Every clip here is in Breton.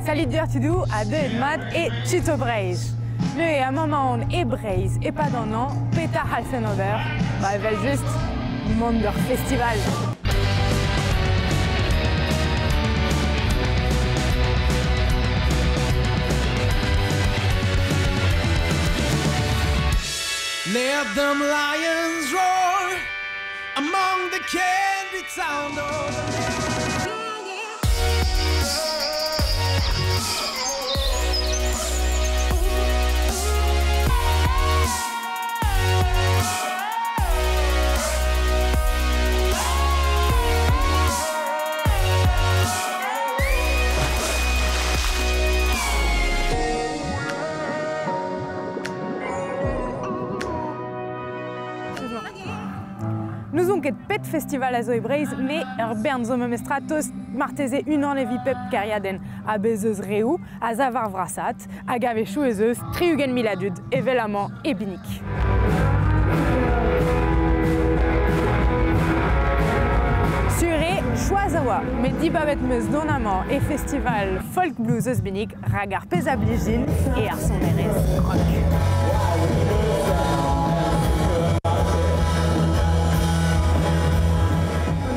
Salut deoc'h tudoù ha deuet mat e Tuto Breizh. Neuze amañ on e Breizh e-pad an hañv, petra c'hallfen ober? Ba evel-just, mont d'ur festival. Let them lions roar among the candy town. N'ouzon ket pet festival a zo e Breizh, met ur bern zo memestra tost marteze unan evit pep kêriadenn. Ha bez eus reoù a sav ar vrasat, hag a-wechoù ez eus 60 000 a dud, evel amañ e Binig. Sur eo, choaz a oa, met dibabet 'm eus dont amañ e festival Folk Blues eus Binig rak ar pezh a blij din eo ar sonerezh rock.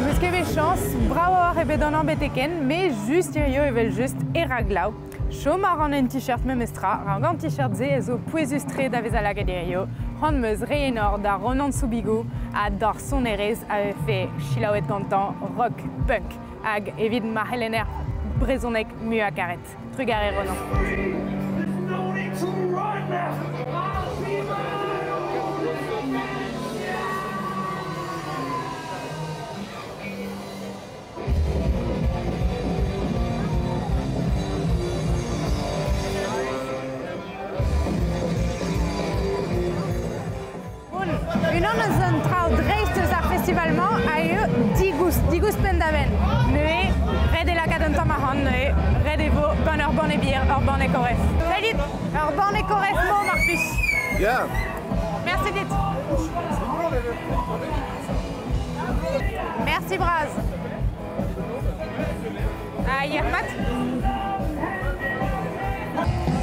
N'eus ket bet chañs, brav a-walc'h eo bet an hañv betek-henn, met just hirio evel-just e ra glav. Chom a ran en t-shirt memestra, rak an t-shirt-se a zo pouezus-tre da vezañ lakaet hirio. C'hoant 'm eus reiñ enor da Ronan Soubigou ha d'ar sonerezh a vefe selaouet gantañ rock punk hag evit ma c'helenner brezhoneg muiañ-karet. Trugarez Ronan. Unan eus an traoù dreist eus ar festival-mañ a eo digoust, digoust penn-da-benn. Neuze, ret eo lakaat un tamm arc'hant, neuze, ret e vo gant ur banne bier, ur banne koref. Salut, ur banne koref mo, mar plij. Yeah. Merci dit. Merci bras. Ha yer mat?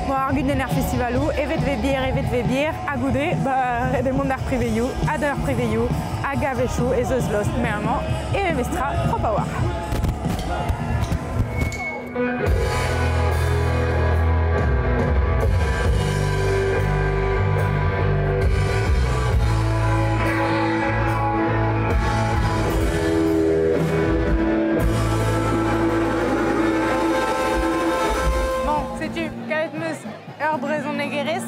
Bon, ar gudenn er festivaloù, evet vez bier, evet vez bier, ha goude, ba, ret eo mont d'ar priveioù, ha d'ar priveioù, hag a-wechoù ez eus lost, met amañ e memestra propr a-walc'h. Bon, setu, kavet 'm eus ur brezhonegerez.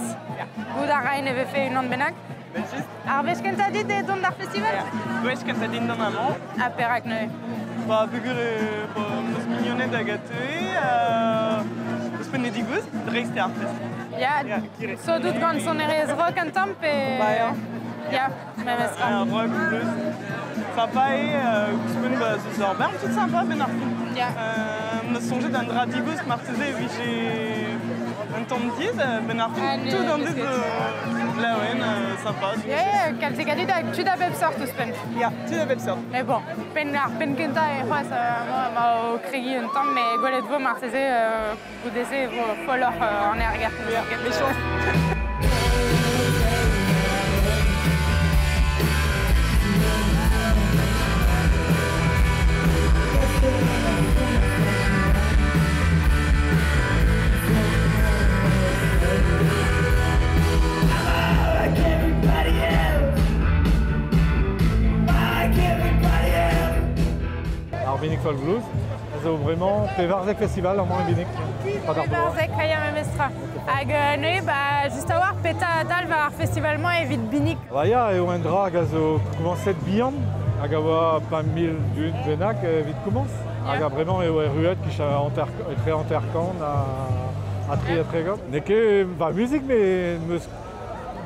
Goût a raen e vefe unan bennak. Ar wech kentañ dit eo dont d'ar festival? Gwech kentañ din dont amañ. Ha perak neuze? Ba, peogwir eo meus mignoned hag a teue, ouzhpenn e digouezh, dreist eo ar fest. Ya, so dout gant sonerezh rock un tamm pe... Ba ya. Ya, memes tra. Rock, blues. Sympa eo, ouzhpenn ba, zo ur bern tud sympa benn ar fin. Ya. Meus soñjet un dra digousk marteze e vije un tamm diaes benn ar fin. Tout an dud laouen, sympa. Ya, kalzik a dud hag tud a bep sort ouzhpenn. Ya, tud a bep sort. Mais bon, penn ar penn kentañ eo c'hoazh ma o kregiñ un tamm, met gwelet vo marteze goude-se e vo folloc'h an aergelc'h. Ya, mechañs. Ar Binig Folk Blues a zo bremañ pevarzek festival amañ e Binig. Pevarzek, ya memestra. Hag neuze, ba, just a-walc'h, petra a dalv ar festival-mañ evit Binig? Ba ya, eo un dra hag a zo komañset bihan hag a oa 5 000 dud bennak evit komañs. Hag a bremañ eo erruet kichen hanter, etre 50 ha tri ha 30. N'eo ket va muzik, met 'm eus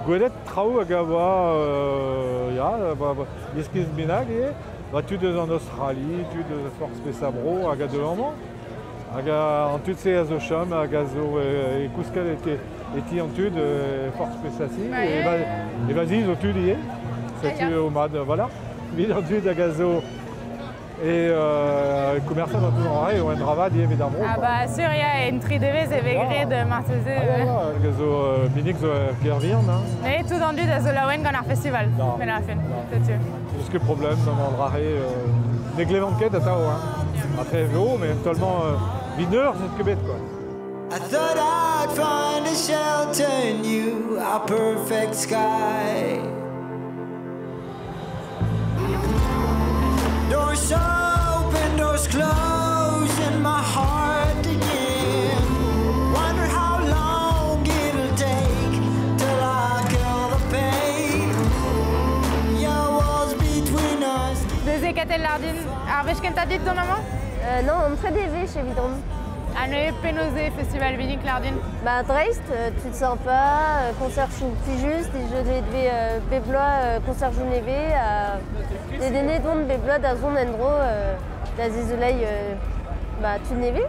gwelet traoù hag a oa ya, iskis bennak ivez. Ba tud eus an Australie, tud eus forzh peseurt bro hag a deu amañ. Hag an tud-se a zo chom hag a zo e kousket e ti an tud forzh peseurt si. E va zi zo tud ivez. Setu eo mat, voilà. Evit an dud hag a zo Et commerçant dans tout an eo en dravad evit ar vro. Ah bah sur ya, en tri devez e vegred marteze. Ah ya, zo minik zo gervian. Ne tout an dud a zo laouen gant ar festival, men ar fin, setu. Eus ket problem gant an drare, ne glevant ket atao, hein. Après vo, mais totalement mineur, c'est ket bet, quoi. I thought I'd find a shelter in you, our perfect sky. Doors open, doors close, in my heart again. Wonder how long it'll take till I kill the pain. Your walls between us. Neuze Katell Lardin, ar wech kentañ dit dont amañ? Non, an tre devez evidon. Ha neuze penaos festival Vinik Lardin? Bah dreist, tu te sens pas, concert chou juste, je devais bebloa concert jouneve, des dene dont bebloa da zon endro da zizoulei bah tu neve.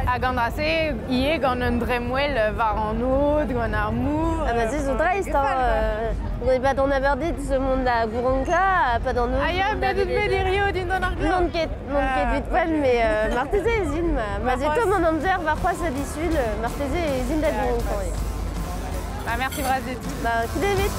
Hag an drase, ie gant un dremwell war an od, gant ar mou... Ah bah c'est zo dreist, hein. On pas d'an aberdit ce monde da gouranka, pas d'an od... Ah ya, bet out bet hirio din d'an ar glor. Non ket vit poil, mais marteze ez in, ma zetom an amzer war c'hoazh a disul, marteze ez in da gouranka. Bah merci bras dit. Bah kude vit.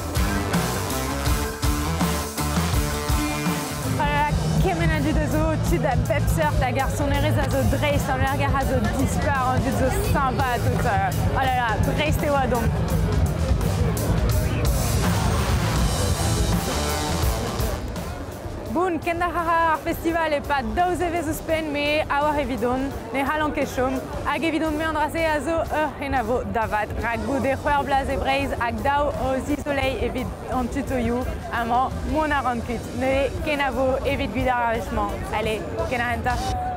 Kement a dud a zo tud a bep seurt hag ar sonerez a zo dreist, an ergar a zo dispar, an dud zo sympa tout. Oh là là, dreist eo a dom. Bon, ken ar ar festival e pa daou zevez ouzhpenn, me a war evidon, ne c'hallan ket chom, hag evidon me an drase a zo ur henavo davat, rak goude c'hwec'h bloaz e Breizh hag daou o zisolei evit an tutoioù, amañ mont a ran kuit. Neuze kenavo evit gwid ar wech-mañ. Allez, ken ar hentañ.